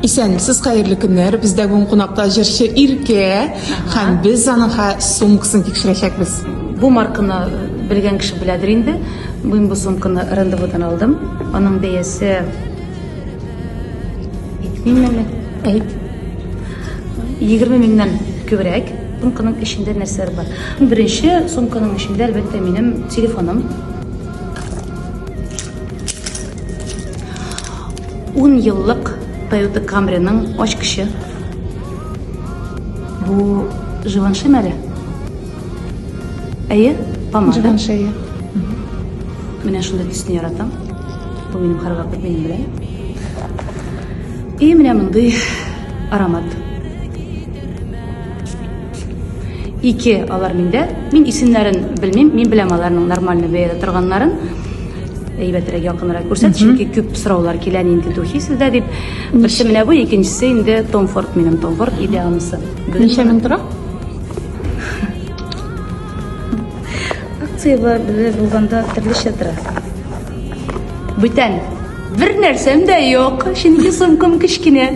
Исәнмесез, хәерле көннәр. Бездә бүген кунакта җырчы Иркә һәм без аның сумкасын тикшерәчәкбез. Бу марканы белгән кеше беләдер инде. Мин бу сумканы рандевудан алдым. Аның бәясе әйтмим әле. Әйт. 20 меңнән күбрәк. Сумканың эчендә нәрсәләр бар? Беренче сумканың эчендә, әлбәттә, минем телефоным. Ун еллык Toyota Camry-ның ачкычы. Бу Givenchy әле? Әйе, помада. Givenchy, әйе. Менә шундый төсне яратам. Бу минем һәрвакыт минем белән. И менә мондый аромат. Ике алар миндә. Мин исемнәрен белмим. Мин беләм аларның нормальный бәядә торганнарын. Әйбәтрәк, якынрак күрсәт, чөнки күп сораулар килә, нинди духи сездә дип. Берсе менә бу, икенчесе инде Tom Ford минем Tom Ford иде анысы. Ничә мең тора? Акция булганда төрлечә тора. Бүтән бер нәрсәм дә юк, чөнки сумкам кечкенә.